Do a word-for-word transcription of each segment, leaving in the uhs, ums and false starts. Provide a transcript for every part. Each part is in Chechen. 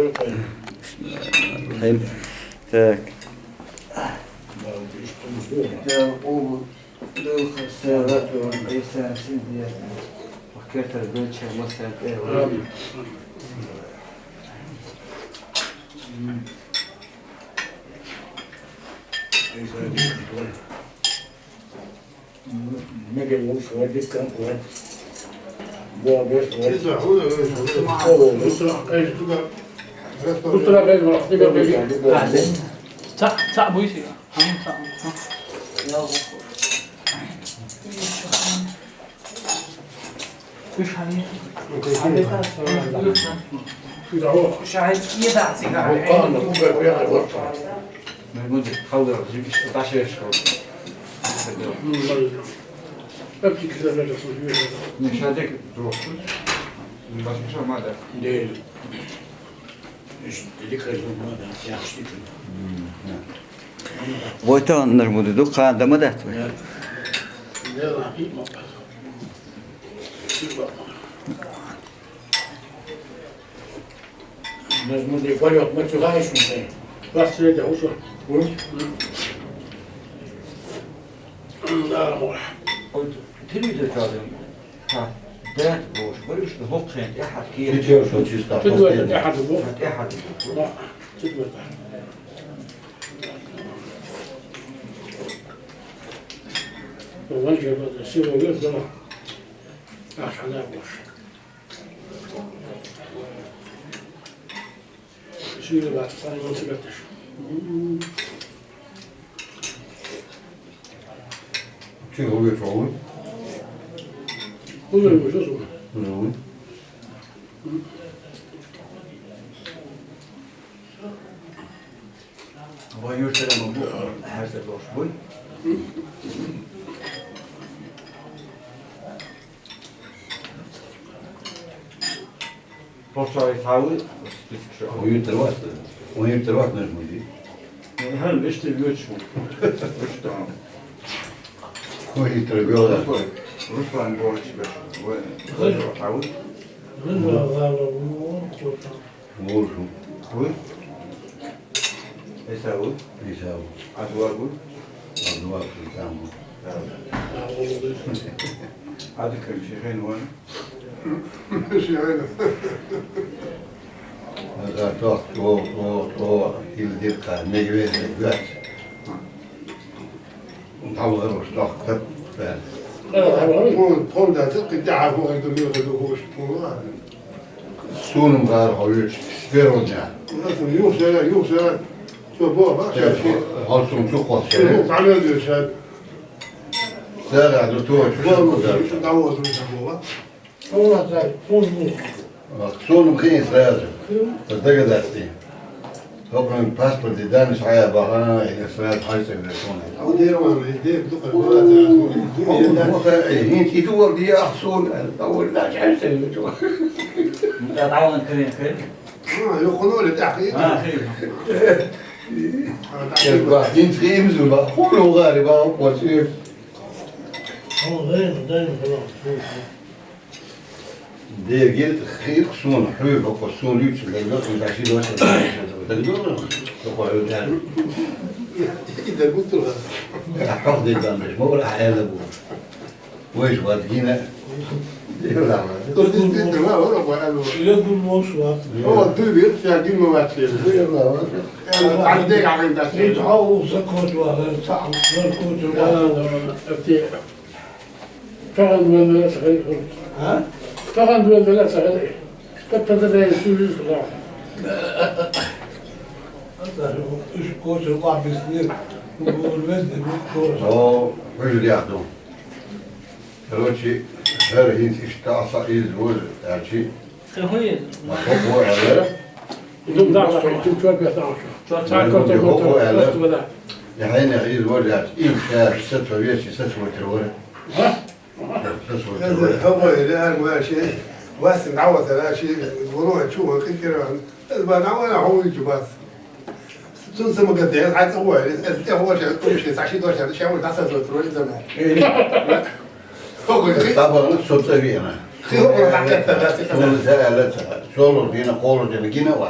الرحيم. Так. يا قوم، لو خسارة عيسى سيدي، وكثر بيتها مسات. محمود، حاول تجيب اثناعش شهور. مش هذاك تروح. مش ما دار. Войта нажму ду ка да ма дат вай. Нажму ду валёт ма чугаеш мутай. Вас среди ушо. Да, ой. Телевизор чугун. Ха, дат бош, бариш хокхен тяхат ки. Чисто. Чисто. Тяхат. Да. Четвёртое. Вон же, вот, сила есть, да. Ах, она больше. Сила, да, сами вот себя тешь. Чего вы, чего вы? Куда вы, что вы? Ну. Вай юртара ма бу, хьаста дош буй. Пошай савы, список шо. Уютер ват, уютер ват нажму ди. Хан, веште вёч бу. Что? Уютер вёла. Руслан Борисович, вы, вы савы? Вы, вы, вы, вы, вы, вы, Вожу. Вы? Эсаву? Эсаву. Адуагу? Адуагу, там. Да. Адык ширен вон. Ширен. Ага, то, то, то, то, илдирка, не гвезе, гвезе. Тавгъа руш, дохтар, бер. Кон, кон да, ты, ты, да, а, вот, это, это, это, это, это, Сунум гар хавюч, с первого дня. Юхсера, юхсера, что было, да? Алсун чухвас. Сера, ну то, что было, да. Сунум хин сразу. Догадаться. Только паспорт и данные, а я бага, и сразу хай согласован. А вот я вам, и где, кто как, да, да, да, да. Хин, и ты вот я, Сунум, а вот, да, чай согласован. Да, да, он крен, крен. А, يقولوا لي تحقيق. آه، خير. يا با، انت خير مزوبة. هو لو غالي با، هو كويس. هو غير، غير، خلاص. دير خير خصونا، حبيب، خصونا يوتش، لا، لا، لا، شي دوشة. تقدر، تقول، يعني. إذا قلت لها. حفظ الدمج، ما ولا حياة أبوه. واش بغات كينا؟ يلا. Şöyle durmuş var. هو الدنيا بيرجع ديما ما تشيل. يلا. يعني تعديك على الناس. يتعوض زكوت ولا صعب، زكوت ولا. فعلا ولا صغير. ها؟ فعلا ولا صغير. كنت تدري شو يصلح. Üç koç var bizde. Bu ölmez de bu koç. O, hücre yaptım. Короче, her hint işte asa iz vur, erçi. Kıhıyız. Bak, o, o, evet. Dum da, dum çorba da. Çorba, çorba, çorba. Ya, hayır, ne, iz vur, erçi. İlk şey, işte, tabii, işte, çorba, çorba. Ha? Çorba, çorba. Hava öyle, her şey. Vasin, hava, her şey. Bunu, çuva, kikir, ben, ama, hava, çuva. Tun sema gade, ay, tsa, wa, eh, eh, wa, sha, tun, shi, sa, shi, do, sha, sha, wa, da, sa, zo, tro, zama. Ko, ko, shi. Tabanı sotsa vina. Shi, ko, ko, da, ka, da, da, shi, ka, da. Tun, sa, ala, sa, solo, vina, kolo, vina, gina, wa.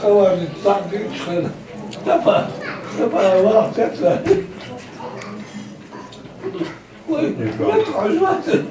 Къаварни, тӀаккха дийцад. Тапа, тапа, вахтаца. Ой, я тоже вахтаца.